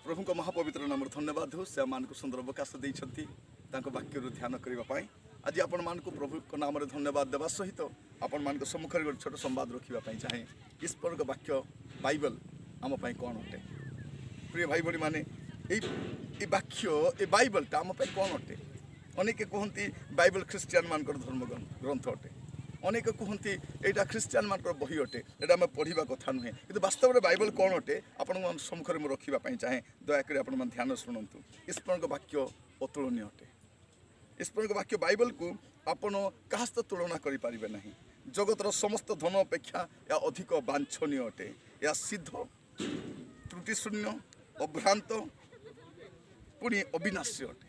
ପ୍ରଭୁଙ୍କ ମହାପବିତ୍ର ନାମରେ ଧନ୍ୟବାଦ ହେଉ। ସେ ଆମମାନଙ୍କୁ ସୁନ୍ଦର ଅବକାଶ ଦେଇଛନ୍ତି ତାଙ୍କ ବାକ୍ୟରୁ ଧ୍ୟାନ କରିବା ପାଇଁ। ଆଜି ଆପଣମାନଙ୍କୁ ପ୍ରଭୁଙ୍କ ନାମରେ ଧନ୍ୟବାଦ ଦେବା ସହିତ ଆପଣମାନଙ୍କ ସମ୍ମୁଖରେ ଗୋଟେ ଛୋଟ ସମ୍ବାଦ ରଖିବା ପାଇଁ ଚାହେଁ। ଈଶ୍ୱରଙ୍କ ବାକ୍ୟ ବାଇବଲ ଆମ ପାଇଁ କ'ଣ ଅଟେ? ପ୍ରିୟ ଭାଇ ଭଉଣୀମାନେ, ଏଇ ବାକ୍ୟ, ଏ ବାଇବଲଟା ଆମ ପାଇଁ କ'ଣ ଅଟେ? ଅନେକ କୁହନ୍ତି ବାଇବଲ ଖ୍ରୀଷ୍ଟିଆନମାନଙ୍କର ଧର୍ମ ଗ୍ରନ୍ଥ ଅଟେ। ଅନେକ କୁହନ୍ତି ଏଇଟା ଖ୍ରୀଷ୍ଟିଆନମାନଙ୍କର ବହି ଅଟେ, ଏଇଟା ଆମେ ପଢ଼ିବା କଥା ନୁହେଁ। କିନ୍ତୁ ବାସ୍ତବରେ ବାଇବଲ କ'ଣ ଅଟେ, ଆପଣଙ୍କ ସମ୍ମୁଖରେ ମୁଁ ରଖିବା ପାଇଁ ଚାହେଁ। ଦୟାକରି ଆପଣମାନେ ଧ୍ୟାନ ଶୁଣନ୍ତୁ। ଈଶ୍ୱରଙ୍କ ବାକ୍ୟ ଅତୁଳନୀୟ ଅଟେ। ଈଶ୍ୱରଙ୍କ ବାକ୍ୟ ବାଇବଲକୁ ଆପଣ କାହା ସହିତ ତୁଳନା କରିପାରିବେ ନାହିଁ। ଜଗତର ସମସ୍ତ ଧନ ଅପେକ୍ଷା ଏହା ଅଧିକ ବାଞ୍ଛନୀୟ ଅଟେ। ଏହା ସିଦ୍ଧ, ତ୍ରୁଟିଶୂନ୍ୟ, ଅଭ୍ରାନ୍ତ, ପୁଣି ଅବିନାଶୀ ଅଟେ।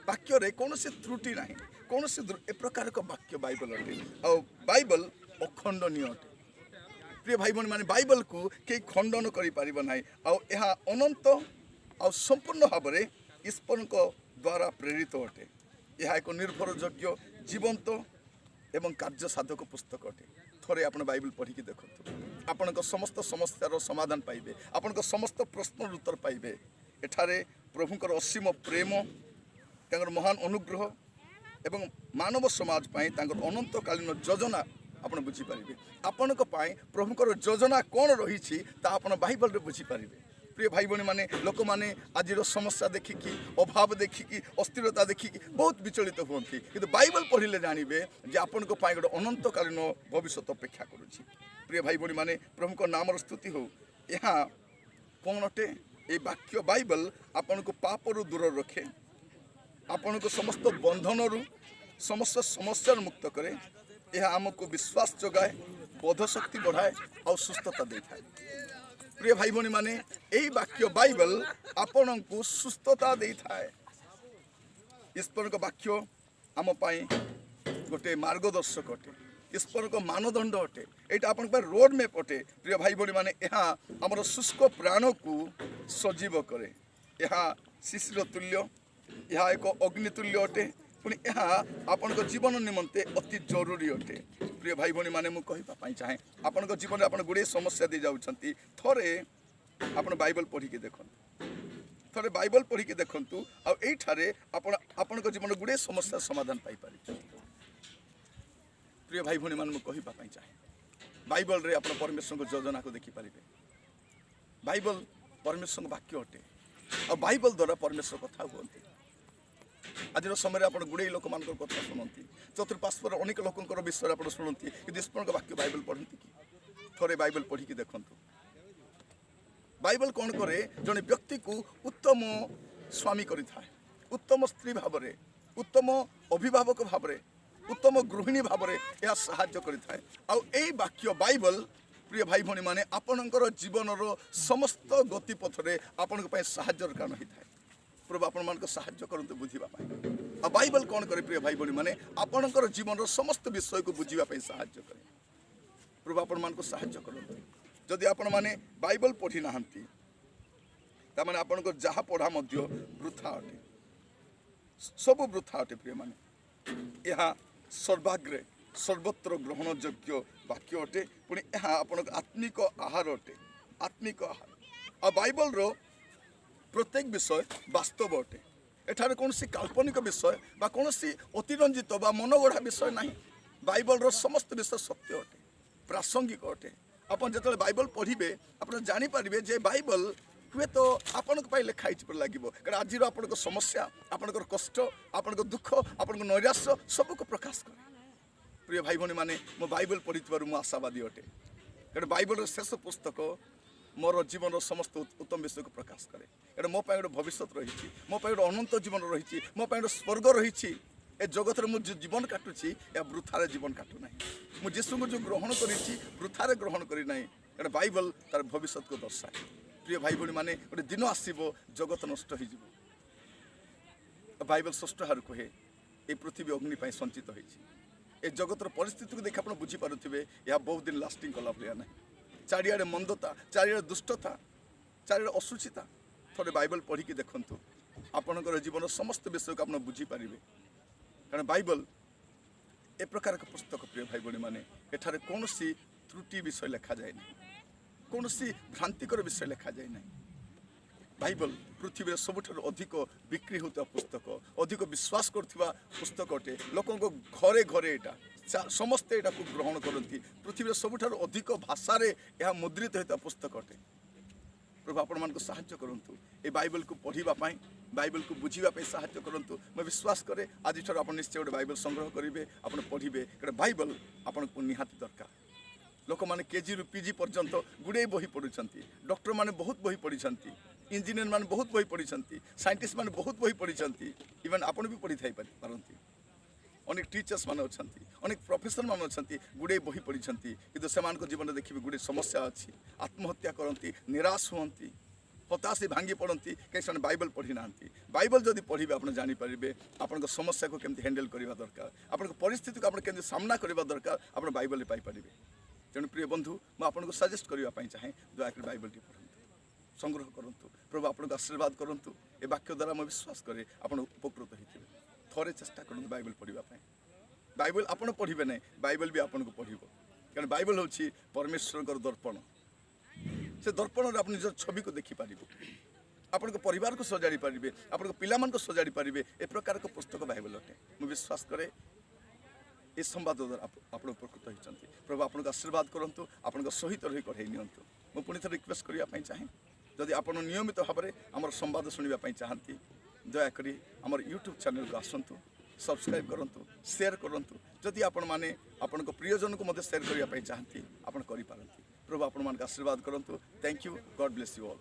ବାକ୍ୟରେ କୌଣସି ତ୍ରୁଟି ନାହିଁ, କୌଣସି ଏ ପ୍ରକାର ଏକ ବାକ୍ୟ ବାଇବଲ ଅଟେ। ଆଉ ବାଇବଲ ଅଖଣ୍ଡନୀୟ ଅଟେ। ପ୍ରିୟ ଭାଇ ଭଉଣୀମାନେ, ବାଇବଲକୁ କେହି ଖଣ୍ଡନ କରିପାରିବ ନାହିଁ। ଆଉ ଏହା ଅନନ୍ତ ଆଉ ସମ୍ପୂର୍ଣ୍ଣ ଭାବରେ ଈଶ୍ୱରଙ୍କ ଦ୍ୱାରା ପ୍ରେରିତ ଅଟେ। ଏହା ଏକ ନିର୍ଭରଯୋଗ୍ୟ, ଜୀବନ୍ତ ଏବଂ କାର୍ଯ୍ୟ ସାଧକ ପୁସ୍ତକ ଅଟେ। ଥରେ ଆପଣ ବାଇବଲ ପଢ଼ିକି ଦେଖନ୍ତୁ, ଆପଣଙ୍କ ସମସ୍ତ ସମସ୍ୟାର ସମାଧାନ ପାଇବେ, ଆପଣଙ୍କ ସମସ୍ତ ପ୍ରଶ୍ନର ଉତ୍ତର ପାଇବେ। ଏଠାରେ ପ୍ରଭୁଙ୍କର ଅସୀମ ପ୍ରେମ, ତାଙ୍କର ମହାନ ଅନୁଗ୍ରହ ଏବଂ ମାନବ ସମାଜ ପାଇଁ ତାଙ୍କର ଅନନ୍ତକାଳୀନ ଯୋଜନା ଆପଣ ବୁଝିପାରିବେ। ଆପଣଙ୍କ ପାଇଁ ପ୍ରଭୁଙ୍କର ଯୋଜନା କ'ଣ ରହିଛି, ତାହା ଆପଣ ବାଇବଲରେ ବୁଝିପାରିବେ। ପ୍ରିୟ ଭାଇ ଭଉଣୀମାନେ, ଲୋକମାନେ ଆଜିର ସମସ୍ୟା ଦେଖିକି, ଅଭାବ ଦେଖିକି, ଅସ୍ଥିରତା ଦେଖିକି ବହୁତ ବିଚଳିତ ହୁଅନ୍ତି। କିନ୍ତୁ ବାଇବଲ ପଢ଼ିଲେ ଜାଣିବେ ଯେ ଆପଣଙ୍କ ପାଇଁ ଗୋଟେ ଅନନ୍ତକାଳୀନ ଭବିଷ୍ୟତ ଅପେକ୍ଷା କରୁଛି। ପ୍ରିୟ ଭାଇ ଭଉଣୀମାନେ, ପ୍ରଭୁଙ୍କ ନାମର ସ୍ତୁତି ହେଉ। ଏହା କ'ଣ ଅଟେ? এই ବାକ୍ୟ ବାଇବଲ ଆପଣଙ୍କୁ ପାପରୁ ଦୂର ରଖେ, ଆପଣଙ୍କୁ ସମସ୍ତ ବନ୍ଧନରୁ, ସମସ୍ତ ସମସ୍ୟାରୁ ମୁକ୍ତ କରେ। ଏହା ଆମକୁ ବିଶ୍ୱାସ ଯୋଗାଏ, ବୋଧ ଶକ୍ତି ବଢ଼ାଏ ଆଉ ସୁସ୍ଥତା ଦେଇଥାଏ। ପ୍ରିୟ ଭାଇ ଭଉଣୀମାନେ, ଏଇ ବାକ୍ୟ ବାଇବଲ ଆପଣଙ୍କୁ ସୁସ୍ଥତା ଦେଇଥାଏ। ଈଶ୍ୱରଙ୍କ ବାକ୍ୟ ଆମ ପାଇଁ ଗୋଟେ ମାର୍ଗଦର୍ଶକ ଅଟେ, ଈଶ୍ୱରଙ୍କ ମାନଦଣ୍ଡ ଅଟେ। ଏଇଟା ଆପଣଙ୍କ ପାଇଁ ରୋଡ୍ ମ୍ୟାପ୍ ଅଟେ। ପ୍ରିୟ ଭାଇ ଭଉଣୀମାନେ, ଏହା ଆମର ଶୁଷ୍କ ପ୍ରାଣକୁ ସଜୀବ କରେ। ଏହା ଶିଶିର ତୁଲ୍ୟ, ଏହା ଏକ ଅଗ୍ନି ତୁଲ୍ୟ ଅଟେ। ପୁଣି ଏହା ଆପଣଙ୍କ ଜୀବନ ନିମନ୍ତେ ଅତି ଜରୁରୀ ଅଟେ। ପ୍ରିୟ ଭାଇ ଭଉଣୀମାନେ, ମୁଁ କହିବା ପାଇଁ ଚାହେଁ, ଆପଣଙ୍କ ଜୀବନରେ ଆପଣ ଗୁଡ଼ିଏ ସମସ୍ୟା ଦେଇ ଯାଉଛନ୍ତି। ଥରେ ଆପଣ ବାଇବଲ ପଢ଼ିକି ଦେଖନ୍ତୁ। ଥରେ ବାଇବଲ ପଢ଼ିକି ଦେଖନ୍ତୁ ଆଉ ଏଇଠାରେ ଆପଣ ଆପଣଙ୍କ ଜୀବନ ଗୁଡ଼ିଏ ସମସ୍ୟାର ସମାଧାନ ପାଇପାରିବେ। ପ୍ରିୟ ଭାଇ ଭଉଣୀମାନେ, ମୁଁ କହିବା ପାଇଁ ଚାହେଁ, ବାଇବଲରେ ଆପଣ ପରମେଶ୍ୱରଙ୍କ ଯୋଜନାକୁ ଦେଖିପାରିବେ। ବାଇବଲ ପରମେଶ୍ୱରଙ୍କ ବାକ୍ୟ ଅଟେ ଆଉ ବାଇବଲ ଦ୍ୱାରା ପରମେଶ୍ୱର କଥା ହୁଅନ୍ତି। ଆଜିର ସମୟରେ ଆପଣ ଗୁଡ଼ିଏ ଲୋକମାନଙ୍କର କଥା ଶୁଣନ୍ତି, ଚତୁଃପାର୍ଶ୍ୱରେ ଅନେକ ଲୋକଙ୍କର ବିଷୟରେ ଆପଣ ଶୁଣନ୍ତି, କିନ୍ତୁ ଈଶ୍ୱରଙ୍କ ବାକ୍ୟ ବାଇବଲ ପଢ଼ନ୍ତି କି? ଥରେ ବାଇବଲ ପଢ଼ିକି ଦେଖନ୍ତୁ। ବାଇବଲ କ'ଣ କରେ? ଜଣେ ବ୍ୟକ୍ତିକୁ ଉତ୍ତମ ସ୍ୱାମୀ କରିଥାଏ, ଉତ୍ତମ ସ୍ତ୍ରୀ ଭାବରେ, ଉତ୍ତମ ଅଭିଭାବକ ଭାବରେ, ଉତ୍ତମ ଗୃହିଣୀ ଭାବରେ ଏହା ସାହାଯ୍ୟ କରିଥାଏ। ଆଉ ଏଇ ବାକ୍ୟ ବାଇବଲ, ପ୍ରିୟ ଭାଇ ଭଉଣୀମାନେ, ଆପଣଙ୍କର ଜୀବନର ସମସ୍ତ ଗତିପଥରେ ଆପଣଙ୍କ ପାଇଁ ସାହାଯ୍ୟର କାରଣ ହୋଇଥାଏ। ପ୍ରଭୁ ଆପଣମାନଙ୍କୁ ସାହାଯ୍ୟ କରନ୍ତୁ ବୁଝିବା ପାଇଁ। ଆଉ ବାଇବଲ କ'ଣ କରେ, ପ୍ରିୟ ଭାଇ ଭଉଣୀମାନେ? ଆପଣଙ୍କର ଜୀବନର ସମସ୍ତ ବିଷୟକୁ ବୁଝିବା ପାଇଁ ସାହାଯ୍ୟ କରେ। ପ୍ରଭୁ ଆପଣମାନଙ୍କୁ ସାହାଯ୍ୟ କରନ୍ତୁ। ଯଦି ଆପଣମାନେ ବାଇବଲ ପଢ଼ି ନାହାନ୍ତି, ତାମାନେ ଆପଣଙ୍କର ଯାହା ପଢ଼ା ମଧ୍ୟ ବୃଥା ଅଟେ, ସବୁ ବୃଥା ଅଟେ। ପ୍ରିୟମାନେ, ଏହା ସର୍ବାଗ୍ରେ ସର୍ବତ୍ର ଗ୍ରହଣଯୋଗ୍ୟ ବାକ୍ୟ ଅଟେ। ପୁଣି ଏହା ଆପଣଙ୍କ ଆତ୍ମିକ ଆହାର ଅଟେ, ଆତ୍ମିକ ଆହାର। ଆଉ ବାଇବଲର ପ୍ରତ୍ୟେକ ବିଷୟ ବାସ୍ତବ ଅଟେ। ଏଠାରେ କୌଣସି କାଳ୍ପନିକ ବିଷୟ ବା କୌଣସି ଅତିରଞ୍ଜିତ ବା ମନଗଢ଼ା ବିଷୟ ନାହିଁ। ବାଇବଲର ସମସ୍ତ ବିଷୟ ସତ୍ୟ ଅଟେ, ପ୍ରାସଙ୍ଗିକ ଅଟେ। ଆପଣ ଯେତେବେଳେ ବାଇବଲ ପଢ଼ିବେ, ଆପଣ ଜାଣିପାରିବେ ଯେ ବାଇବଲ ହୁଏତ ଆପଣଙ୍କ ପାଇଁ ଲେଖା ହେଇଛି ପରି ଲାଗିବ। କାରଣ ଆଜିର ଆପଣଙ୍କ ସମସ୍ୟା, ଆପଣଙ୍କର କଷ୍ଟ, ଆପଣଙ୍କ ଦୁଃଖ, ଆପଣଙ୍କ ନୈରାଶ୍ୟ ସବୁକୁ ପ୍ରକାଶ କରେ। ପ୍ରିୟ ଭାଇ ଭଉଣୀମାନେ, ମୁଁ ବାଇବଲ ପଢ଼ିଥିବାରୁ ମୁଁ ଆଶାବାଦୀ ଅଟେ। କାରଣ ବାଇବଲର ଶେଷ ପୁସ୍ତକ ମୋର ଜୀବନର ସମସ୍ତ ଉତ୍ତମ ବିଷୟକୁ ପ୍ରକାଶ କରେ। ଏଇଟା ମୋ ପାଇଁ ଗୋଟେ ଭବିଷ୍ୟତ ରହିଛି, ମୋ ପାଇଁ ଗୋଟେ ଅନନ୍ତ ଜୀବନ ରହିଛି, ମୋ ପାଇଁ ଗୋଟେ ସ୍ୱର୍ଗ ରହିଛି। ଏ ଜଗତରେ ମୁଁ ଯେଉଁ ଜୀବନ କାଟୁଛି, ଏହା ବୃଥାରେ ଜୀବନ କାଟୁନାହିଁ। ମୁଁ ଯୀଶୁଙ୍କୁ ଯେଉଁ ଗ୍ରହଣ କରିଛି, ବୃଥାରେ ଗ୍ରହଣ କରିନାହିଁ। କାରଣ ବାଇବଲ ତାର ଭବିଷ୍ୟତକୁ ଦର୍ଶାଏ। ପ୍ରିୟ ଭାଇ ଭଉଣୀମାନେ, ଗୋଟେ ଦିନ ଆସିବ, ଜଗତ ନଷ୍ଟ ହେଇଯିବ। ବାଇବଲ ଷଷ୍ଠ ହାରୁ କୁହେ, ଏ ପୃଥିବୀ ଅଗ୍ନି ପାଇଁ ସଞ୍ଚିତ ହେଇଛି। ଏ ଜଗତର ପରିସ୍ଥିତିକୁ ଦେଖି ଆପଣ ବୁଝିପାରୁଥିବେ, ଏହା ବହୁତ ଦିନ ଲାଷ୍ଟିଂ କଲା ଭଳିଆ ନାହିଁ। ଚାରିଆଡ଼େ ମନ୍ଦତା, ଚାରିଆଡ଼େ ଦୁଷ୍ଟତା, ଚାରିଆଡ଼େ ଅଶୁଚିତା। ଥରେ ବାଇବଲ ପଢ଼ିକି ଦେଖନ୍ତୁ, ଆପଣଙ୍କର ଜୀବନର ସମସ୍ତ ବିଷୟକୁ ଆପଣ ବୁଝିପାରିବେ। କାରଣ ବାଇବଲ ଏ ପ୍ରକାର ଏକ ପୁସ୍ତକ। ପ୍ରିୟ ଭାଇ ଭଉଣୀମାନେ, ଏଠାରେ କୌଣସି ତ୍ରୁଟି ବିଷୟ ଲେଖାଯାଏ ନାହିଁ, କୌଣସି ଭ୍ରାନ୍ତିକର ବିଷୟ ଲେଖାଯାଏ ନାହିଁ। ବାଇବଲ ପୃଥିବୀରେ ସବୁଠାରୁ ଅଧିକ ବିକ୍ରି ହେଉଥିବା ପୁସ୍ତକ, ଅଧିକ ବିଶ୍ୱାସ କରୁଥିବା ପୁସ୍ତକ ଅଟେ। ଲୋକଙ୍କ ଘରେ ଘରେ ଏଇଟା ସମସ୍ତେ ଏଇଟାକୁ ଗ୍ରହଣ କରନ୍ତି। ପୃଥିବୀରେ ସବୁଠାରୁ ଅଧିକ ଭାଷାରେ ଏହା ମୁଦ୍ରିତ ହେଉଥିବା ପୁସ୍ତକ ଅଟେ। ପ୍ରଭୁ ଆପଣମାନଙ୍କୁ ସାହାଯ୍ୟ କରନ୍ତୁ, ଏ ବାଇବଲକୁ ପଢ଼ିବା ପାଇଁ, ବାଇବଲକୁ ବୁଝିବା ପାଇଁ ସାହାଯ୍ୟ କରନ୍ତୁ। ମୁଁ ବିଶ୍ୱାସ କରେ, ଆଜିଠାରୁ ଆପଣ ନିଶ୍ଚୟ ଗୋଟେ ବାଇବଲ ସଂଗ୍ରହ କରିବେ, ଆପଣ ପଢ଼ିବେ, କାରଣ ବାଇବଲ ଆପଣଙ୍କୁ ନିହାତି ଦରକାର। ଲୋକମାନେ କେଜିରୁ ପିଜି ପର୍ଯ୍ୟନ୍ତ ଗୁଡ଼ିଏ ବହି ପଢ଼ୁଛନ୍ତି। ଡକ୍ଟରମାନେ ବହୁତ ବହି ପଢ଼ିଛନ୍ତି, ଇଞ୍ଜିନିୟର ମାନେ ବହୁତ ବହି ପଢ଼ିଛନ୍ତି, ସାଇଣ୍ଟିଷ୍ଟ ମାନେ ବହୁତ ବହି ପଢ଼ିଛନ୍ତି। ଇଭେନ୍ ଆପଣ ବି ପଢ଼ିଥାଇ ପାରନ୍ତି। ଅନେକ ଟିଚର୍ସ ମାନେ ଅଛନ୍ତି, ଅନେକ ପ୍ରଫେସର ମାନେ ଅଛନ୍ତି, ଗୁଡ଼ିଏ ବହି ପଢ଼ିଛନ୍ତି, କିନ୍ତୁ ସେମାନଙ୍କ ଜୀବନରେ ଦେଖିବେ ଗୁଡ଼ିଏ ସମସ୍ୟା ଅଛି। ଆତ୍ମହତ୍ୟା କରନ୍ତି, ନିରାଶ ହୁଅନ୍ତି, ହତାଶ ହେଇ ଭାଙ୍ଗି ପଡ଼ନ୍ତି, କାହିଁକି ସେମାନେ ବାଇବଲ ପଢ଼ି ନାହାନ୍ତି। ବାଇବଲ ଯଦି ପଢ଼ିବେ, ଆପଣ ଜାଣିପାରିବେ ଆପଣଙ୍କ ସମସ୍ୟାକୁ କେମିତି ହ୍ୟାଣ୍ଡେଲ୍ କରିବା ଦରକାର, ଆପଣଙ୍କ ପରିସ୍ଥିତିକୁ ଆପଣ କେମିତି ସାମ୍ନା କରିବା ଦରକାର, ଆପଣ ବାଇବଲରେ ପାଇପାରିବେ। ତେଣୁ ପ୍ରିୟ ବନ୍ଧୁ, ମୁଁ ଆପଣଙ୍କୁ ସଜେଷ୍ଟ କରିବା ପାଇଁ ଚାହେଁ, ଦୟାକରି ବାଇବଲଟି ପଢ଼ନ୍ତୁ, ସଂଗ୍ରହ କରନ୍ତୁ। ପ୍ରଭୁ ଆପଣଙ୍କୁ ଆଶୀର୍ବାଦ କରନ୍ତୁ। ଏ ବାକ୍ୟ ଦ୍ୱାରା ମୁଁ ବିଶ୍ୱାସ କରେ ଆପଣ ଉପକୃତ ହେଇଥିବେ। ଥରେ ଚେଷ୍ଟା କରନ୍ତୁ ବାଇବଲ ପଢ଼ିବା ପାଇଁ। ବାଇବଲ ଆପଣ ପଢ଼ିବେ ନାହିଁ, ବାଇବଲ ବି ଆପଣଙ୍କୁ ପଢ଼ିବ, କାରଣ ବାଇବଲ ହେଉଛି ପରମେଶ୍ୱରଙ୍କର ଦର୍ପଣ। ସେ ଦର୍ପଣରେ ଆପଣ ନିଜର ଛବିକୁ ଦେଖିପାରିବେ, ଆପଣଙ୍କ ପରିବାରକୁ ସଜାଡ଼ି ପାରିବେ, ଆପଣଙ୍କ ପିଲାମାନଙ୍କୁ ସଜାଡ଼ି ପାରିବେ। ଏ ପ୍ରକାର ଏକ ପୁସ୍ତକ ବାଇବଲ ଅଟେ। ମୁଁ ବିଶ୍ୱାସ କରେ, ଏ ସମ୍ବାଦ ଦ୍ୱାରା ଆପଣ ଉପକୃତ ହୋଇଛନ୍ତି। ପ୍ରଭୁ ଆପଣଙ୍କୁ ଆଶୀର୍ବାଦ କରନ୍ତୁ, ଆପଣଙ୍କ ସହିତ ରହି କଢ଼େଇ ନିଅନ୍ତୁ। ମୁଁ ପୁଣି ଥରେ ରିକ୍ୱେଷ୍ଟ କରିବା ପାଇଁ ଚାହେଁ, ଯଦି ଆପଣ ନିୟମିତ ଭାବରେ ଆମର ସମ୍ବାଦ ଶୁଣିବା ପାଇଁ ଚାହାନ୍ତି, ଦୟାକରି ଆମର ୟୁଟ୍ୟୁବ୍ ଚ୍ୟାନେଲକୁ ଆସନ୍ତୁ, ସବସ୍କ୍ରାଇବ୍ କରନ୍ତୁ, ସେୟାର କରନ୍ତୁ। ଯଦି ଆପଣମାନେ ଆପଣଙ୍କ ପ୍ରିୟଜନକୁ ମଧ୍ୟ ସେୟାର କରିବା ପାଇଁ ଚାହାନ୍ତି, ଆପଣ କରିପାରନ୍ତି। ପ୍ରଭୁ ଆପଣମାନଙ୍କୁ ଆଶୀର୍ବାଦ କରନ୍ତୁ। Thank you. God bless you all.